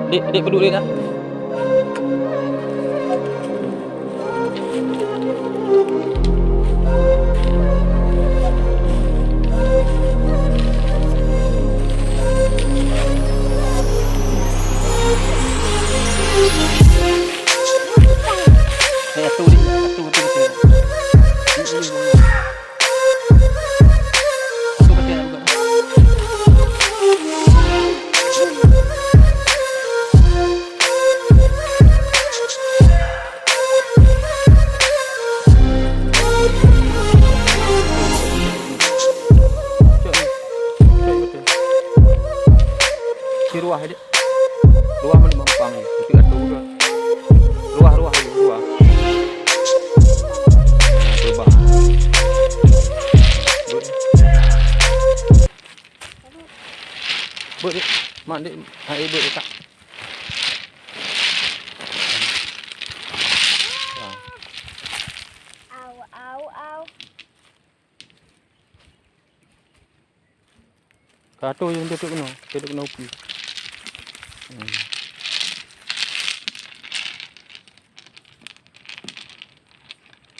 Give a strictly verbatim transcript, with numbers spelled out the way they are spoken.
Dek, dek, peuduek dek dah. Eh, atu dek, atu, atu, atu. Cok ni. Cok ni betul. Si ruah aja. Ruah mana mampang ni? Itu atu ke? Ruah, ruah, ruah. Coba. Buet. Buet, Dek. Mak, Dek. Hai, buet, Kak. Au, au, au. Ka tu yang duduk kena, duduk kena upi. Hmm.